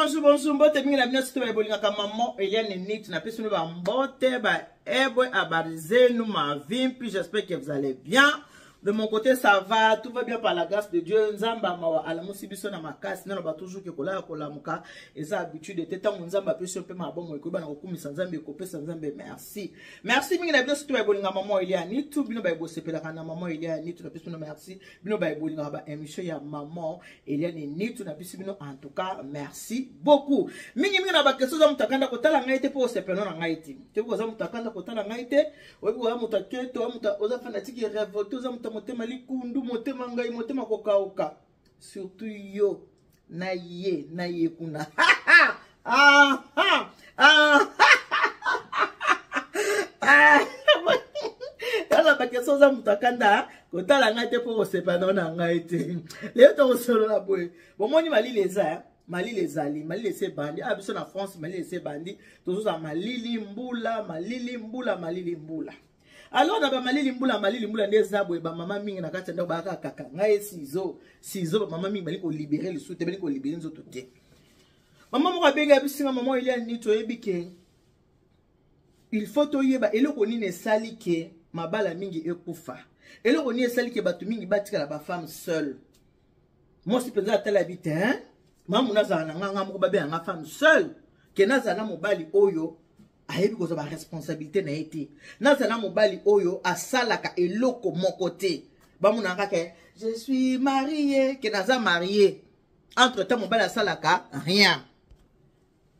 bonjour, bonjour. Mbote mingi na bino surtout ba bolingaka maman Eliane Nit na pesi bino ba mbote ba ebwe habari zenu mavimpi, j'espère que vous allez bien. De mon côté ça va, tout va bien par la grâce de Dieu. Nzamba mawa alamusi biso na makasi nano ba toujours ke kolala kolamuka eza habitude te tango Nzamba apesi yo pe mabongo ekoyeba na kokumisa Nzambe ekopesa Nzambe merci. Merci mingi na bino surtout ba bolinga maman Eliane Nit bino ba bosepelaka na maman Eliane Nit na pesi bino merci. Bino ba bolingaka ba émission ya maman Eliane Nitu na bisi bino en tout cas merci beaucoup. Mingi mingi na ba question za mutakanda kotala ngai te po osepelo na ngai te. Te ko za mutakanda kotala ngai te, oyebi ko muta keto, muta oza fanatique révolte, oza muta motema likundu, motema ngai, motema kokauka. Surtout yo na ye na ye kuna. ah ah ah ah yala bakestion oza moto akanda kotala ngai te mpo kosepana na ngai te lelo tokosolola boye bomoni malili eza eh? malili ezali malili esi ebandi a ah, biso na france malili esi ebandi tozozala malili mbula malili mbula malili mbula alors na bamalili mbula malili mbula nde eza boye bamama mingi na kati ya ndako bayaka kaka ngai sizo sizo bamama mingi balingi kolibere lisusu te balingi kolibere nzoto te mama moko abengi abisinga mama elia nini toyebi ke il faut toyeba eloko nini esali ke mabala mingi ekufa eloko nini esali ke bato mingi batikala bafemme seule mwasi mpenza atala bi te mamu nazala na nga nga moko babenga nga femme seule ke nazala na mobali oyo ayebi kozwa baresponsabilité na ye te nazala na mobali oyo asalaka eloko moko te bamonaka kaka je suis marie ke naza marie entre temps mobali asalaka rien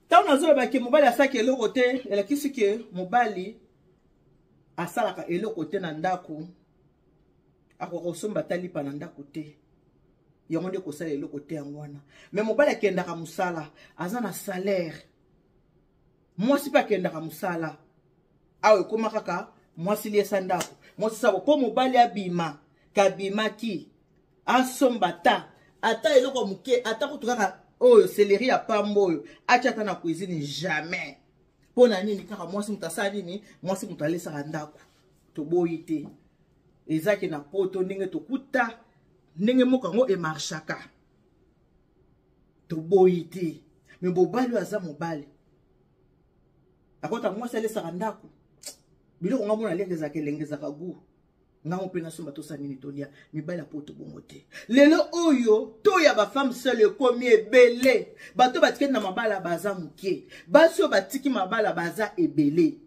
ntango nazoloba ke mobali asalaka eloko te elakisi ke mobali asalaka eloko te na ndako akoka kosomba ata lipa na ndako te yango nde kosala eloko te yango wana me mobali akendaka mosala aza na salaire mwasi mpe akendaka mosala awa ekoma kaka mwasi liesa ndako mwasi sako mpo mobali abima kabimaki asomba ata ata eloko moke ata kutu kaka oyo seleri ya pamba oyo atya ata na cuisine jamais mpo na nini kaka mwasi moto asala nini mwasi moto alesaka ndako toboyi te eza ke na poto ndenge tokuta ndenge moko yango emarchaka toboyi te me mobali oyo aza mobali akota mwasi alesaka ndako biloko nga mona aliaka ezalaka elenge ezalaka gout ngango mpe nasomba tosala nini tolia mibali ya poto bongo te lelo oyo to ya bafemme seule ekomi ebele bato batikali na mabala baza moke basi oyo batiki mabala baza ebele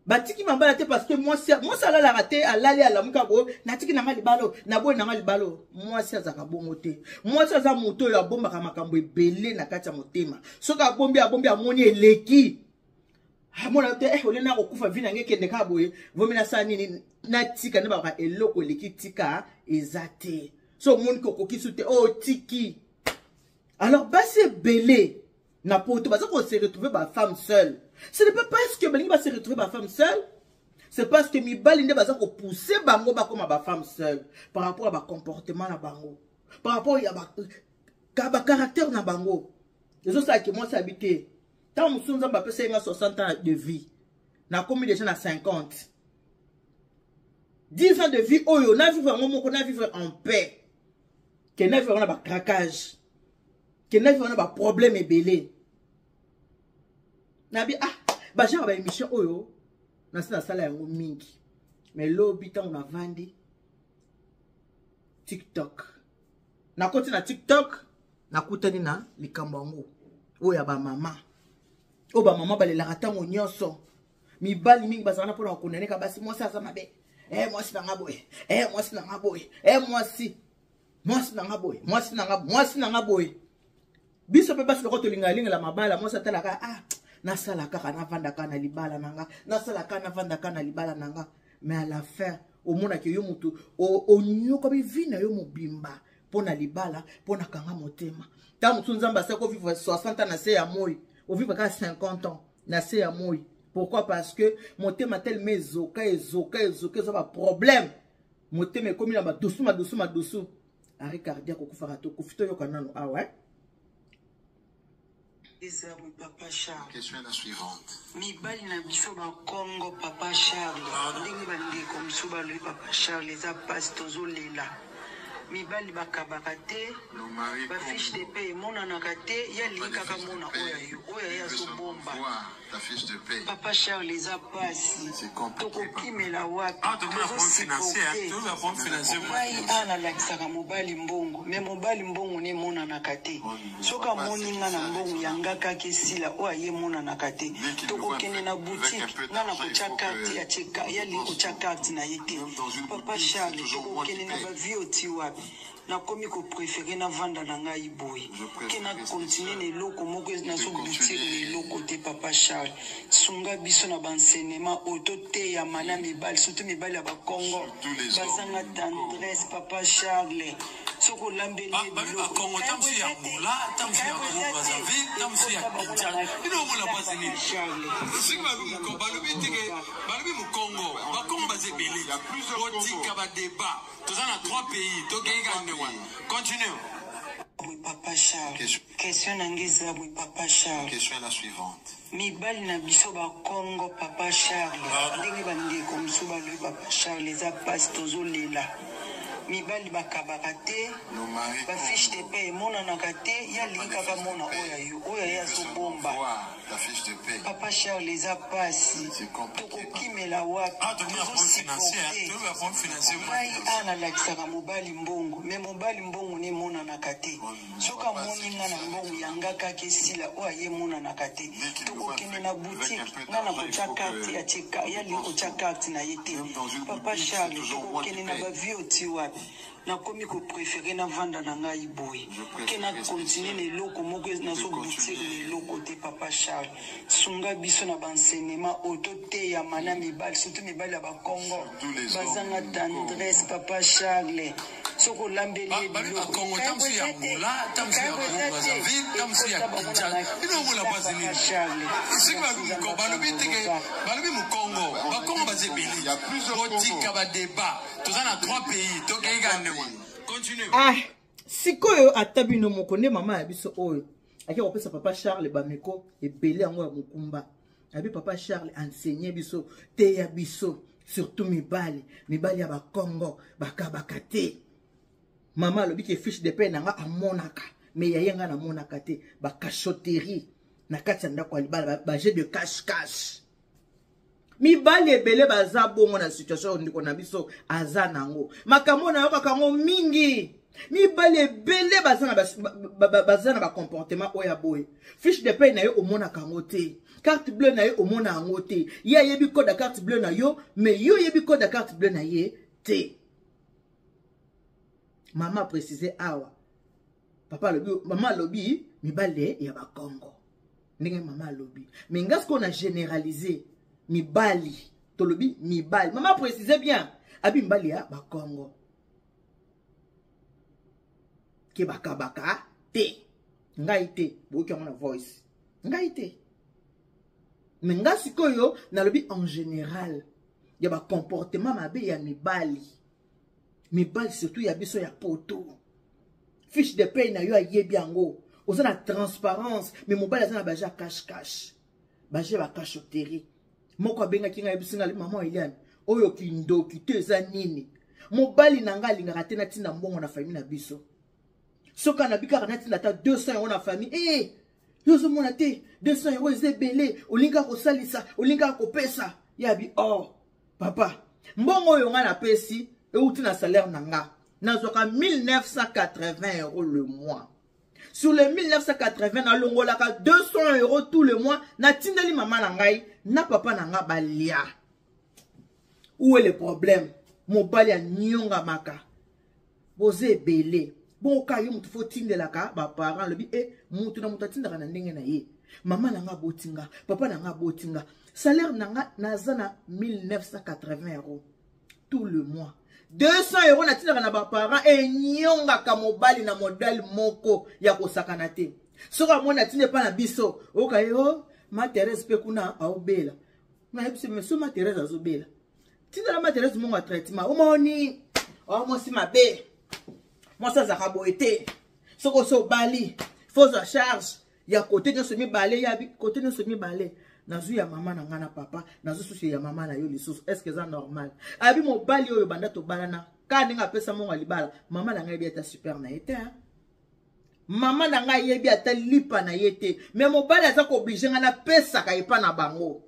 batiki mabala te parce que mwasi mwasi alalaka te alali alamuka boye natiki nanga libalo naboyi nanga libalo mwasi azalaka bongo te mwasi aza moto oyo abombaka makambo ebele na kati ya motema soki abombi abombi amoni eleki amona te eh, olie nakokufa vi nange ekende kaka boye vomi nasala nini natika nde baka eloko eleki tika eza te so omoni kokokisi te otiki oh, alors basi ebele na poto baza ko se retrouver ba femme seule ce n'est pas parce que balingi ba se retrouver ba femme seule c'est parce que mibali nde baza kopousser bango bakoma ba femme seule par rapport ya bacomportement na bango par rapport ya bacaractère na bango ezosala ke mwasi abi te ntango mosusu nzambe apesa ye nga 60 ans de vie nakomi déjà na 50 10 ans de vie oyo na vivre yango moko na vivre en paix ke na vivre yango na bacraquage ke na vivre yango na baproblème ebele nabi ah bagenre ba émission oyo nasi nasala yango mingi mais lobi ntango navandi tiktok nakoti na tiktok nakutani na likambo yango oyo ya bamama oyo bamama balelaka ntango nyonso mibali mingi bazala na mpona kokondaneka basi mwasi aza mabe e mwasi na nga boye e mwasi na nga boye e mwasi mwasi na nga boye mwasi na nga mwasi na nga boye biso mpe basi lokola tolinga alingela mabala mwasi atalaka ah nasala kaka navandaka na libala na nga nasala kaka navandaka na libala na nga mais à la fin omonaki yo motu onyokwami vi na yo mobimba mpo na libala mpo na kanga motema ntango mosusu nzambe asaki ovivre 60 ans na se ya moi ovivre kaka 50 ans na se ya moi pourquoi parce que motema telema ezoka ezoka ezoka eza baproblème motema ekomi na madusu madusu madusu arrêt cardiaque okufaka tokufi toyoka nano awa eh? eza boye papa charles Question est la suivante. mibali na biso bakongo papa charles ndenge bandeko mosusu balobi papa charles eza mpasi tozolela. Mibali bakabaka te, ba fiche de paie emonanaka te, ye alingi kaka amona oyo ya yo, oyo ya ye azobomba. Papa Charles eza pasi, tokokimela wapi? Ah, Tozo supporter. Ngai awa nalakisaka mobali mbongo, mais mobali mbongo ne emonanaka te. Soki amoni nga na mbongo ya nga kaka esila, oyo ya ye emonanaka te. Tokokende na boutique, nga nakotia carte, ye atie ye alingi kotia carte na ye te. Papa Charles, tokokende na ba vie oyo ti wapi? Nakomi ko preferer navanda na ngai boye que na continuer na eloko moko nazo aboutir na eloko te. Papa Charles, sunga biso na ba enseignement oyo toteyama na mibali, surtout mibali ya ba Kongo bazanga tendresse. Papa Charles, soki olambeli ye Babi biloko bakongo ta mosusu ya Angola, ta mosusu ya Congo Brazzaville, ta mosusu ya ekota bango na Kinshasa. Bino omona makila. mpasi Papa nini? Charles, Soki balobi naza balobi makambo teke oloba. balobi mokongo, bakongo baza ebele. Botika ba debat. Toza na 3 pays, tokei kaka ndenge wana. Continue. Boye papa Charles, question na nga eza boye papa Charles. Question est la suivante. Mibali na biso ba kongo papa Charles, ndenge ba ndeko mosusu balobi papa Charles, eza pasi tozolela. Mibali bakabaka te, ba fiche de paie emonanaka te, ye alingi kaka amona oyo ya yo, oyo ya ye azobomba. Papa Charles eza pasi, tokokimela wapi? Ah, tokomi na Tozo problème financier, hein. supporter. Tokomi na problème financier. Ngai awa nalakisaka mobali mbongo, mais mobali mbongo ne emonanaka te. Soki amoni nga na mbongo ya nga kaka esila, oyo ya ye emonanaka te. Tokokende na boutique, nga nakotia carte, ye atie ye alingi kotia carte na ye te. Papa Charles, tokokende na ba vie oyo ti wapi? Nakomi ko preferer navanda na ngai boye que na continuer na eloko moko nazo aboutir na eloko te. Papa Charles, sunga biso na ba enseignement oyo toteyama na mibali, surtout mibali ya ba Kongo bazanga tendresse. Papa Charles, soki olambeli ye Babi biloko bakongo ta mosusu ya eza te, Angola, ta mosusu ya likambo Congo eza te, Brazzaville, ta mosusu ya ekota bango na Kinshasa. Bino omona makila. mpasi Papa nini? Charles, Soki merci balobi Nzambe balobi apambola teke yo. balobi mokongo, bakongo baza ebele. Botika ba debat. Toza na 3 pays, tokei kaka ndenge wana. Continue. Ah, sikoyo ata bino moko nde mama ya biso oyo ake kopesa papa Charles bameko ebele yango ya mokumba. Abi papa Charles enseigner biso, teya biso, surtout mibali, mibali ya bakongo bakabaka te. Mama alobi ke fiche de paie nanga amonaka, mais ya ye nga namonaka te. Ba cachotterie na kati ya ndako ya libala, ba jeu de cache cache. Mibali ebele baza bongo na situation oyo ndeko na biso aza nango. Makambo nayokaka yango mingi. Mibali ebele baza na baza na ba comportement oyo ya boye. Fiche de paie na yo omonaka yango te. Carte bleue na yo omona yango te. Ye ayebi code ya carte bleue na yo, mais yo oyebi code ya carte bleue na ye te. Mama précise awa. Papa alobi, mama alobi mibali ya bakongo. Ndenge mama alobi. Mais nga sikoyo na généraliser mibali, tolobi mibali. Mama précise bien, abi mibali ya bakongo. Ke bakabaka te. Ngai te, boyoki yango na voice. Ngai te. Mais nga sikoyo nalobi en général ya ba comportement mabe ya mibali. Mibali surtout ya biso ya poto. Fiche de paie na yo ayebi yango. Oza na transparence, mais mobali aza na baje ya cache cache. Baje ba cachotterie. Moko abengaki ngai ayebisi ngai, maman Eliane, oyo kindoki te eza nini? Mobali na ngai alingaka te natinda mbongo na famille na biso. Soki anabi kaka natinda ata 200 euros na famille, eh, yo ozomona te 200 euros eza ebele, olingi kaka kosalisa, olingi kaka kopesa. Ye abi, oh, papa, mbongo oyo ngai napesi euti na salaire na nga. Nazwaka 1980 euros le mois. Sur les 1980, nalongolaka 200 euros tout le mois, natindeli mama na ngai, na papa na nga balia. Où est le problème? Mobali anyongamaka. Boza ebele. Bongo ka yo mutu fo tindelaka ba parents lobi eh mutu na mutu atindaka na ndenge na ye. Mama na nga abotinga, papa na nga abotinga. Salaire na nga naza na 1980 euros tout le mois. 200 euros natindaka na ba parents enyongaka mobali na modèle moko ya kosakana te. Soki amoni atindi epa na biso, oyoka ye, oh, ma Thérèse pe kuna aobela. Nayebisi mais so ma Thérèse azobela. Tindela ma Thérèse mongo ya traitement. Omoni, oh, mwasi mabe. Mwasi azalaka boye te. Soki osi obali, faut ozwa charge ya kote nyonso mibale, ya kote nyonso mibale. Nazwi ya mama na nga na papa, nazwi susu ya mama na yo lisusu. Est-ce que eza normal? Abi mobali oyo banda tobalana. Kaka ndenge apesa mbongo ya libala, mama na ngai yebi ata super na ye te. Mama na ngai yebi ata lipa na ye te. Mais mobali aza ko oblige ngai napesaka epa na bango.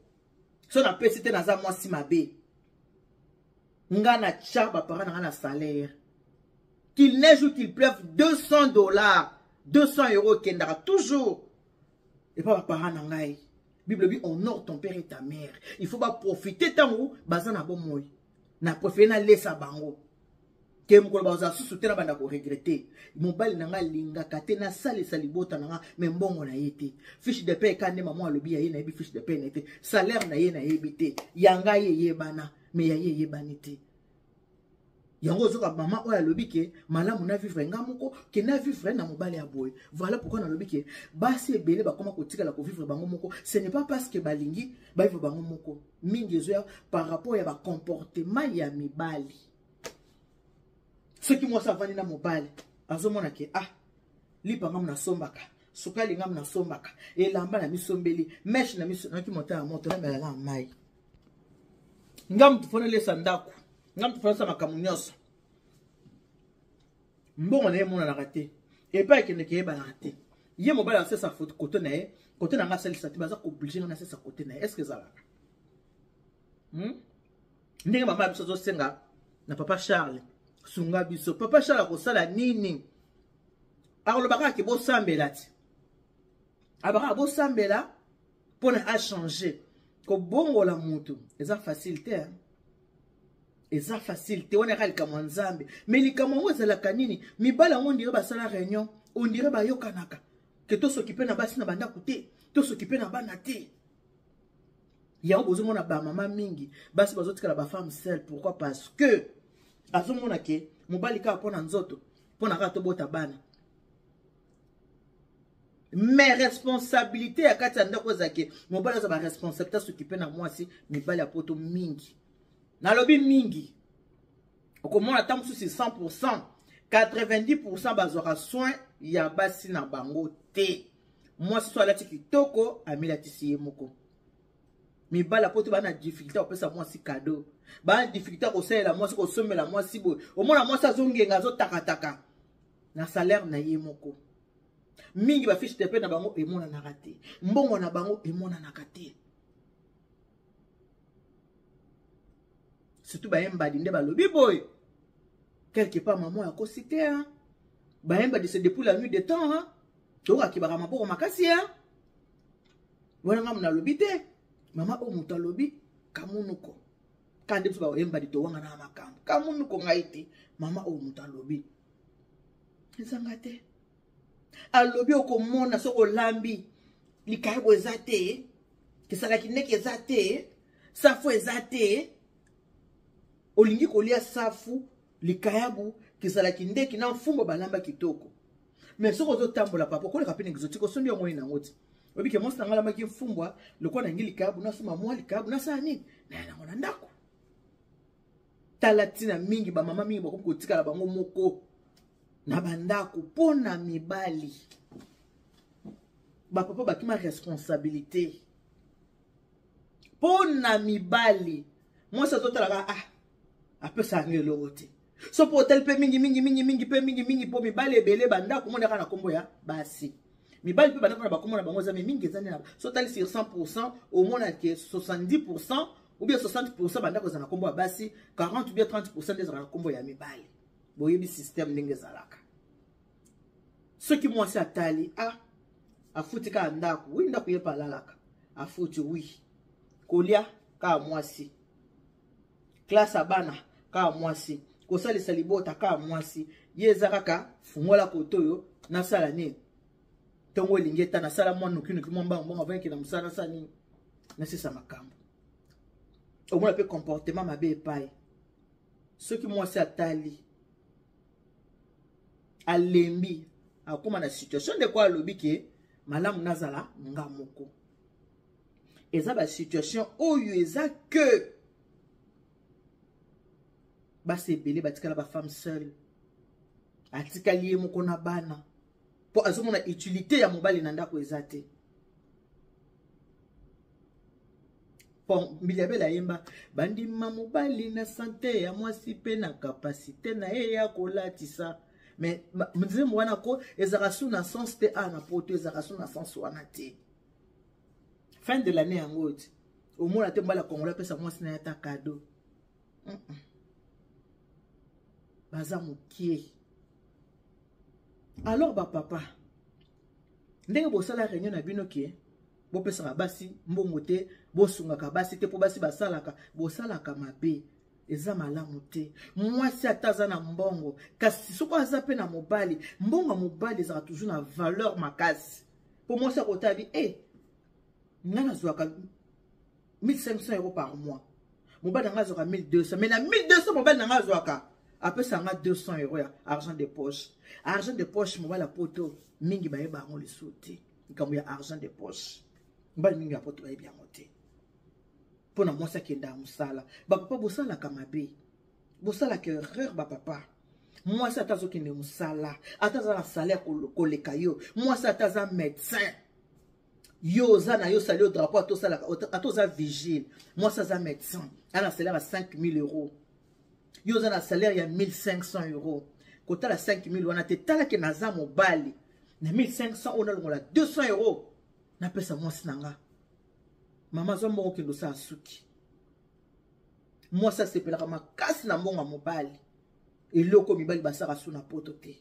So napesi te naza mwasi mabe. Nga na tcha ba parents na nga na salaire. Qu'il neige ou qu'il pleuve, 200 $, 200 € kendaka toujours. Et pas ba parents na ngai. Bible dit honore ton père et ta mère. Il faut ba profiter tango baza na bomoi. Na préféré na lesa bango. Ke mokolo baza susu te na banda ko regretter. Mobali na nga lingaka te na salisa libota na nga mais mbongo na ye te. Fiche de paie kande maman alobi ya ye na yebi fiche de paie na ye te. Salaire na ye na yebi te. Ya nga ye yebana mais ya ye yebani te. Yango ozoka mama oyo alobi ke malamu na vivre nga moko ke na vivre na mobali ya boye. Voilà pourquoi nalobi ke basi ebele bakoma kotikala ko vivre bango moko. Ce n'est pas parce que balingi ba vivre bango moko. Mingi ezoya par rapport ya ba comportement ya mibali. Soki mwasi avandi na mobali azomona ke ah lipa nga nasombaka, sukali nga nasombaka, elamba na misombeli, mèche na miso naki moto ya moto na mela na mai. Nga mutu fona lesa ndako, nga mutu fona sa makambo nyonso. Mbongo na ye emonanaka te, epai akendeke eyebanaka te. Ye mobali asesa kote na ye, kote na nga asalisa te, baza kooblige nga nasesa kote na ye. Est-ce que ezalaka? Ndenge mama biso azosenga na papa Charles, sunga biso. Papa Charles akosala nini? Akoloba kaka ke bosambela ti. Abaka bosambela mpona achanger. Kobongola motu eza facile te, hein? Eza facile te, wana kaka likambo ya Nzambe. Mais likambo yango ezalaka nini? Mibali yango ondire basala réunion, ondire bayokanaka ke tosokipe na basi na bandako te, tosokipe na bana te. Yango bozomona ba mama mingi basi bazotikala ba femme seule. Pourquoi? Parce que azomona ke mobali kaka mpona nzoto, mpona kaka tobota bana. Mais responsabilité ya kati ya ndako ezalaki mobali aza ba responsabilité asokipe na mwasi. Mibali ya poto mingi, nalobi mingi, okomona ata mosusu 100%, 90% bazwaka soin ya basi na bango te. Mwasi so alati kitoko, amilatisi ye moko. Mibali ya poto baa na difficulté ya kopesa mwasi cadeau, baa na difficulté ya kosalela mwasi, kosomela mwasi boye. Omona mwasi azongenga, azotakataka na salaire na ye moko. Mingi ba fiche de paie na bango emonanaka te, mbongo na bango emonanaka te. Surtout bayembadi nde balobi boye quelque part maman akosi te, hein? Bayembadi c'est depuis la nuit des temps, hein? Tokakibaka maboko makasi, hein? Wana nga nalobi te, mama oyo moto alobi kamunuko kande biso bayembadi towanga na makambo kamunuko ngai te. Mama oyo moto alobi ezanga te, alobi okomona soki olambi likayabo eza te, esalaki ndeke eza te, safu eza te. Olingi kolia safu, likayabu, kizalaki ndeki na mfumba balamba kitoko, mais soki ozotambola papa okoleka mpe na exotique, osombi yango ye nango ti oyebi ke mwasi na ngai alambaki mfumbwa lokola nangi likayabu, nasomba mwa likayabu, nasala nini naya nango na ndako. Tala ntina mingi bamama mingi bakomi kotikala bango moko na bandako mpo na mibali. Bapapa bakima responsabilité mpo na mibali. Mwasi azotalaka ah apesa yango eloko te, so mpo otali mpe mingi mingi mingi mingi mpe mingi mingi mpo mibali ebele bandako omonaka na nkombo ya basi. Mibali mpe bandako na bakombo na bango eza mingi, eza nini? So otali sur 100%, omona ke 70% ou bien 60% bandako eza na nkombo ya basi, 40 ou bien 30% nde ezalaka na nkombo ya mibali. Boyebi système ndenge ezalaka. Soki mwasi atali ah afuti kaka ndako, wi ndako ye mpe alalaka afuti, wi kolia kaka mwasi, classe ya bana kaka mwasi, kosalisa libota kaka mwasi, ye eza kaka fungola koto oyo nasala nini ntongo elingi eta nasala mwa nokiноki mwa mbango mbango avandaki na mosala, nasala nini nasisa makambo. Omona mpe comportement mabe epai. Soki mwasi atali alembi, akóma na situation ndeko alobi ke malamu nazala nga moko. Eza ba situation oyo eza ke basi ebele batikala ba femme seule, atikali ye moko na bana mpo azomona utilité ya mobali na ndako eza te. Bon, Mbiliabel ayemba bandima mobali na sante ya mwasi mpe na kapasite na ye ya kolatisa. Mais nzembo wana ko ezalaka su na sens te awa na poto, ezalaka su na sens wana te. Fin de l'année yango ti omona te mobali ya congolais apesa mwasi na ye ata cadeau. Baza mokie. Alors bapapa, ndenge bosala réunion na bino ke bopesaka basi mbongo te, bosungaka basi te mpo basi basalaka, bosalaka mabe, eza malamu te. Mwasi ata aza na mbongo, kasi soko aza mpe na mobali, mbongo ya mobali ezalaka toujours na valeur makasi. Mpo mwasi akotala bi, nga nazwaka 1500 euros par mois, mobali na nga azwaka 1200, mais na 1200 mobali na nga azwaka, apesa nga 200 euros ya argent de poche. Argent de poche, mobali ya poto mingi bayeba yango lisusu te. Likambo ya argent de poche, mobali mingi ya poto bayebi yango te. Mpo na mwasi akenda ya mosala, bapapa bosalaka mabe, bosalaka erreur bapapa. Mwasi ata azokende mosala, ata aza na salaire koleka yo, mwasi ata aza médecin, yo oza na yo sali yo drapeau, ata osalaka, ata oza vigile, mwasi aza médecin, aza na salaire ya 5000 euros, yo oza na salaire ya 1500 euros. Kotala 5000 wana te, talake naza mobali na 1500 oyo nalongola 200 euros napesa mwasi na nga. Mama azwa mbongo okende osala suki. Mwasi asepelaka makasi na mbongo ya mobali, eloko mibali basaka su na poto te.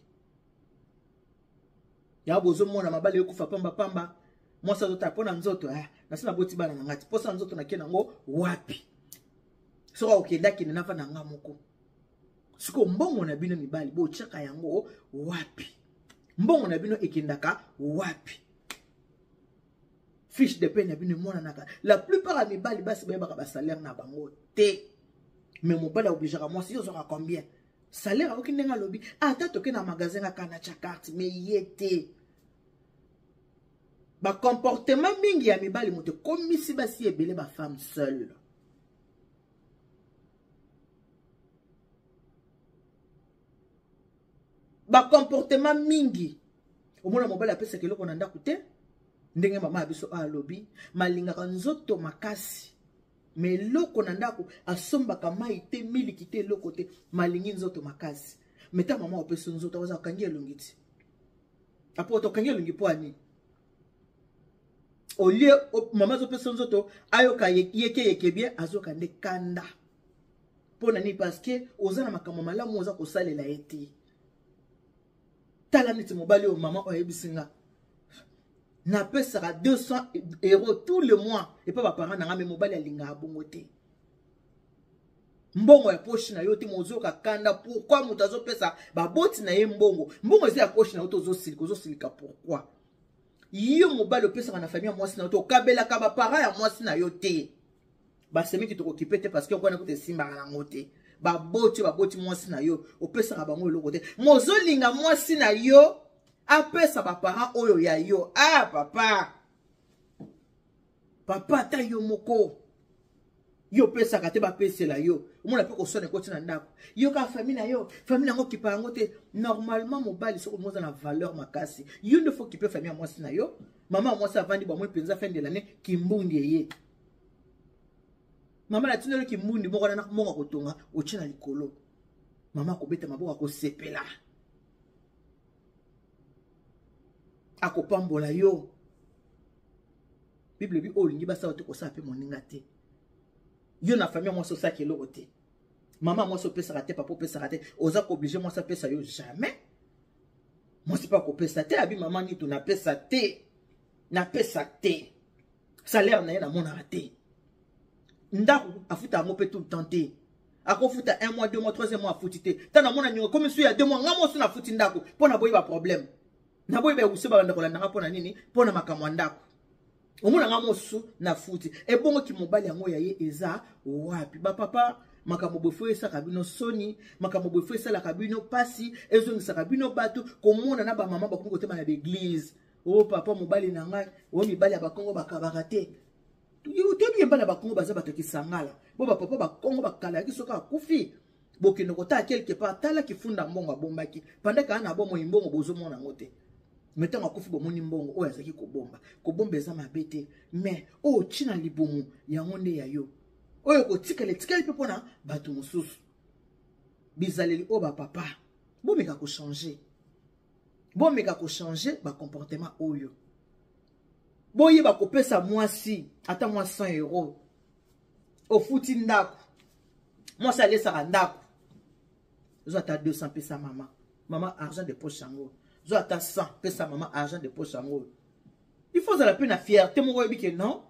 Ya bozomona mabali ekufa pamba pamba, mwasi azotala mpo na nzoto, nasi naboti bana na nga ti mposa nzoto nake nango wapi? Soki akokende akende nafa na nga moko. Siko mbongo na bino mibali botiaka yango wapi? Mbongo na bino ekendaka wapi? Fiche de paie na bino emonanaka. La plupart ya mibali basi bayebaka ba salaire na bango te. Mais mobali aobligeaka mwasi, yo ozwaka combien? Salaire akoki ndenge alobi, ata toke na magasin kaka na tya carte, mais ye te. Ba comportement mingi ya mibali moto ekomisi basi ebele ba femme seule. Ba comportement mingi omona mobali apesaka eloko na ndako te, ndenge mama ya biso alobi malingaka nzoto makasi, mais eloko na ndako asombaka mai te, miliki te, eloko te, malingi nzoto makasi. Mais ta mama opesi nzoto akoza kokangi elongi ti apo tokangi elongi po ani au lieu mama azopesa nzoto ayoka yeke yeke bien, azoka nde kanda. Mpo na nini? Parce que oza na makambo malamu oza kosalela ye te. Tala neti mobali oyo mama oyo ayebisi nga napesaka 200 euros tous les mois epa baparent na nga, me mobali alingaka bongo te. Mbongo ya poche na yo te, mozoka kanda. Pourquoi moto azopesa baboti na ye mbongo? Mbongo eza ya poche na yo te, ozosilika, ozosilika pourquoi? Yo mobali opesaka na famille ya mwasi na yo te, okabelaka baparent ya mwasi na yo te. Basemiki tokokipe te parce que okwana kuta esimbaka nango te. Baboti, baboti mwasi na yo, opesaka bango eloko te. Mozolinga mwasi na yo apesa baparent oyo ya yo. Ah papa, papa ata yo moko yo opesaka te, bapesela yo. Omona mpe koswana ekoti na ndako, yo kaka famille na yo, famille yango okipa yango te. Normalement mobali soki omoza na valeur makasi, yo nde faut kipe famille ya mwasi na yo. Mama ya mwasi avandi bamoi mpenza fin de l'année kimbundi eye. Mama natindeli kimbundi moko wana moko akotonga otie na likolo, mama akobeta maboko, akosepela, akopambola yo. Bible bi oyo olingi basala te, kosala mpe moninga te. Yo na famille ya mwasi osalaka eloko te, mama mwasi opesaka te, papa opesaka te, oza kooblige mwasi apesa yo jamais. Mwasi mpe akopesa te, abi mama nitu napesa te, napesa te, salaire na ye namonaka te, ndako afuta yango mpe tout le temps te, akofuta 1 mois, 2 mois, 3 mois afuti te. Ta namona niongo ekomi su ya 2 mois, nga mosu nafuti ndako mpo naboyi baproblème, naboyi bayebuse babanda kolandanga mpo na nini? Mpo na makambo ya ndako. Omona nga mosusu nafuti, ebongoki mobali yango ya ye eza wapi? Bapapa, makambo boye fo esalaka bino soni, makambo boye fo esalaka bino pasi, ezongisaka bino bato komona na bamama bakomi kotema na baeglize. O papa mobali na ngai, o mibali ya bakongo bakabaka te. Toyebi mibali ya bakongo baza bato ya kisangala, bo bapapa bakongo bakalaki soki akufi bokende kotala quelque part, tala kifunda mbongo abombaki pendant kaka na bomoi, mbongo bozomona yango te. Me ntango akufi, bomoni mbongo oyo azalaki kobomba. Kobomba eza mabe te, mais oyo otie na libumu yango nde ya yo, oyo kotikala etikali mpe mpona bato mosusu. Bizaleli oyo, bapapa, bomeka kochanger, bomeka kochanger bacomportement oyo. Boyeba kopesa mwasi ata mwa 100 euro. Ofuti ndako, mwasi alesaka ndako, zwa ata 200, pesa mama. Mama, argent de poche yango. Zwa ata 100, pesa mama, argent de poche yango. Il faut ozala mpe na fierté moko. Oyebi ke non,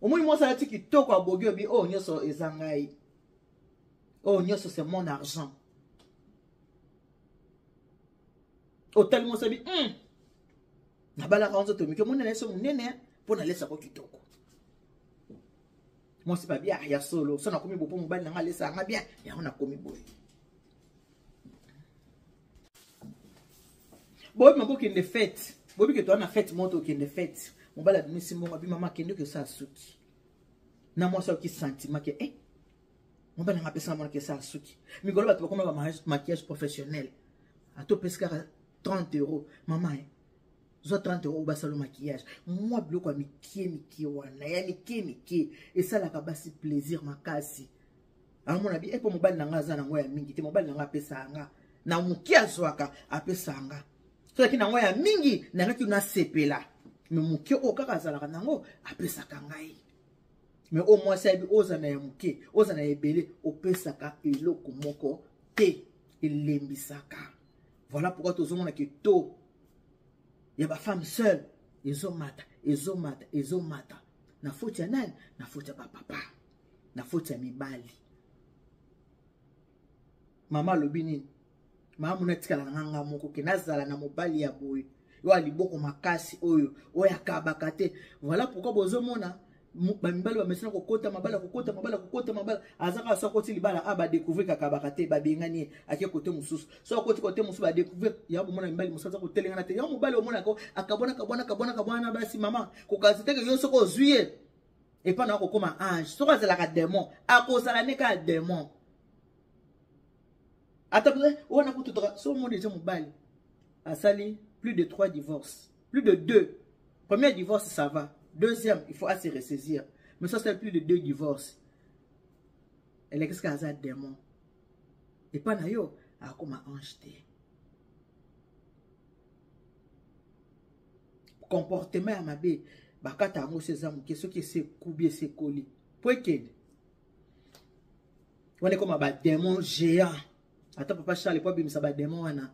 omoni mwasi alati kitoko, abogi, oyebi oyo nyonso eza ngai, oyo nyonso c'est mon argent. Otali mwasi abi nabalaka nzoto mike, omoni na yeso monene mpo nalesako kitoko. Mwasi babi ah, ya solo so nakomi bopo, mobali nanga alesaka nga bien, yango nakomi boye. Boyebi bokende fête, boyebi ke toza na fête moko, tokende fête, mobali abimisi mbongo, abi: "Mama, akende okesala suki." Na mwasi ayoki sentiment ke eh, mobali nanga apesanga mwana kesala suki. Mikolo bato bakoma ba maquillage professionnel, ata opesi kaka 30 euro: "Mama, eh, zwa 30 euro, basala maquillage." Mwa biloko ya mike mike wana, ya mike mike, esalaka basi plaisir makasi. Amona bi epo mobali na nga aza nango ya mingi te, mobali na nga apesaka nga na moke, azwaka apesaka nga. Soki nango ya mingi, nangaki nasepela, me moke oyo kaka azalaka nango apesaka ngai. Me oyo mwasi ayebi, oza na ya moke, oza na ebele, opesaka eloko moko te, elembisaka. Voilà pourquoi tozomona ke taux ya bafemme seule ezomata, ezomata, ezomata. Na faute ya nani? Na faute ya bapapa, na faute ya mibali. Mama alobi nini? Mama mona, atikala na nga moko ke nazala na mobali ya boye, oyo aliboko makasi, oyo oyo akabaka te. Voilà pourquoi bozomona bamibali bamesana kokota mabala, kokota mabala, kokota mabala. Aza kaka so akoti libala a badécouvrir kakabaka te, babengani ye, ake kote mosusu. So akoti kote mosusu, badécouvrir yango. Bomona mibali mosusu aza kotelengana te. Yango mobali omonaka akabwana, kabwana, kabwana, kabwana na basi. Mama, kokanisa teke yo soki ozwi ye epa na akokoma ange. Soki azalaka démon, akozala ne kaka démon. Ata wana kututoka so omoni eza mobali asali plus de trois divorces, plus de deux. Premier divorce, ça va. Deuxième, il faut se ressaisir. Mais ça, c'est plus de deux divorces, elakisi kaka aza démon. Epa na yo akoma ange te. Comportement ya mabe, bakata yango so eza moke, soki esi ekubi, esi ekoli po ekende wana, ekoma badémon géant. Ata papa Charles po abimisa badémon wana,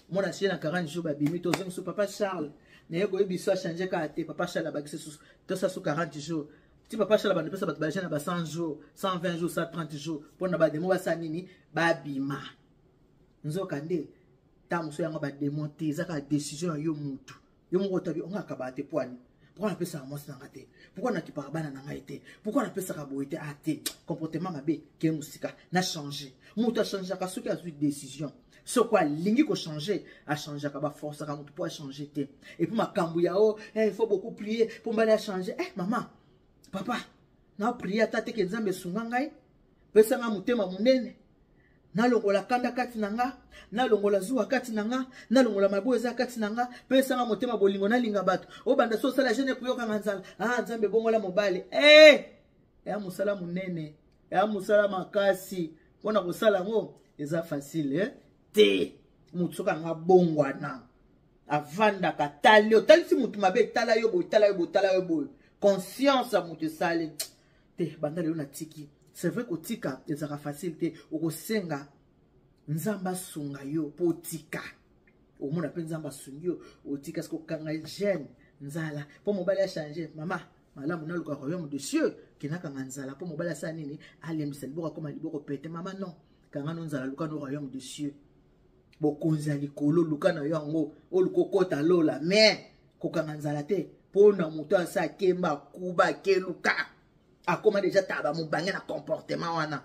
mona sie na 40 jours babimi. Tozongi so papa Charles naye koyebi so achange kaka te. Papa Charles abakisi susu, tosa so 40 jours ti papa Charles bando pesa bato bajeûne na ba 100 jours, 120 jours, 130 jours mpona badémon basala nini? Babima. Nzoka nde ntango mosusu yango badémon te, eza kaka décision ya yo mutu, yo moko otabi onga akabaka te. Poani pourquoi napesaka mwasi na nga te? Pourquoi nakipaka bana na ngai te? Pourquoi napesaka boye te? A te, comportement mabe ke mosika na change. Moto achangeaka soki azwi décision. Soki alingi kochanger, achangeaka. Baforçaka moto mpo achange te. Et puis makambo ya o eh, il faut beaucoup prier mpo mbali achange. Eh, mama, papa, na prier ata teke Nzambe esunga ngai, pesanga motema monene, nalongola kanda kati na nga, nalongola zuwa kati na nga, nalongola mabe eza kati na nga, pesanga motema bolingo, nalinga bato. Obanda so osala jeûne, koyokanga nzala, ah, Nzambe ebongola mobali. Eh, eya mosala monene, eya mosala makasi mpona kosala yango, eza facile, eh? Te, motu soki anga bongwana, avandaka, tali, otalisi motu mabe, tala yo boye, tala yo boye, tala yo boye, conscience ya moto esali te. Banda lelo natiki. C'est vrai, kotika ezalaka facile te. Okosenga Nzambe asunga yo mpo otika. Omona mpe Nzambe asungi yo, otika. Soki okanga jeûne, nzala mpo mobali achange, mama, malamu naluka royaume de cieux, kenakanga nzala mpo mobali asala nini? Alembisa liboko, akoma liboko pete. Mama, non, kanga no nzala, luka no royaume de cieux, bokonzi ya likolo, luka na yo yango, oluka okota lola. Mais kokanga nzala te mpo na moto asa akemba, akuba, akeluka, akoma deja taba mobange na comportement wana,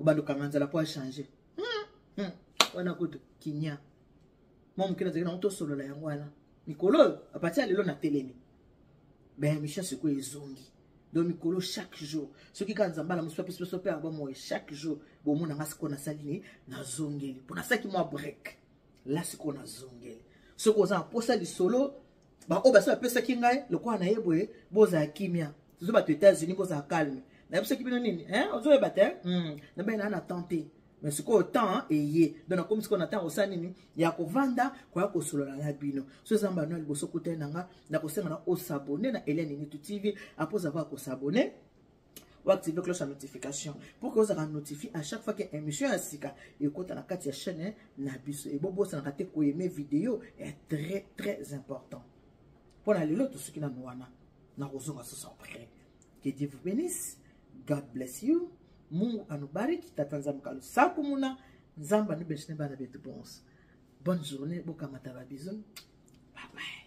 obanda okanga nzala mpo achange wana kutu kinya mwa moke. Nazalaki nango, tosolola yango wana mikolo oyo. À partir ya lelo natelemi baémission sikoyo ezongi. Donc mikolo, chaque jour, soki kaka Nzambe ala mosusu apesi biso mpe ya bomoi, chaque jour bomona nga. Sikoyo nasali nini? Nazongeli mpo nasalaki mwa break la, sikoyo nazongeli. Soki oza na posa lisolo, baoyo basi bapesaki ngai lokola na ye boye, bozala kimia. Tozo bato États-Unis, bozala calme. Nayebisaki bino nini? Ozoyeba te? Nabai naa na temps te. Mais sikoyo temps eye. Donc nakomi sikoyo na temps kosala nini? Ya kovanda, koya kosolola na bino. So eza mbano ya liboso kutani na nga, nakosenga na osabone na Eliane Nitu TV. Après avoir kosabone, ou activer cloche ya notification pour que ozalaka notifie à chaque fois que émission ya sika ekota na kati ya chaîne na biso. Ebobosanaka te koyeme video est très très important. Mpona lelo tosuki nanu wana, nakozonga susu après. Que Dieu vous bénisse, God bless you, Mungu anubariki, Tata Nzambe kalusaku muna Nzambe anubenshine bana betu bonso. Bonne journée, bokamata ba bisous, bye bye.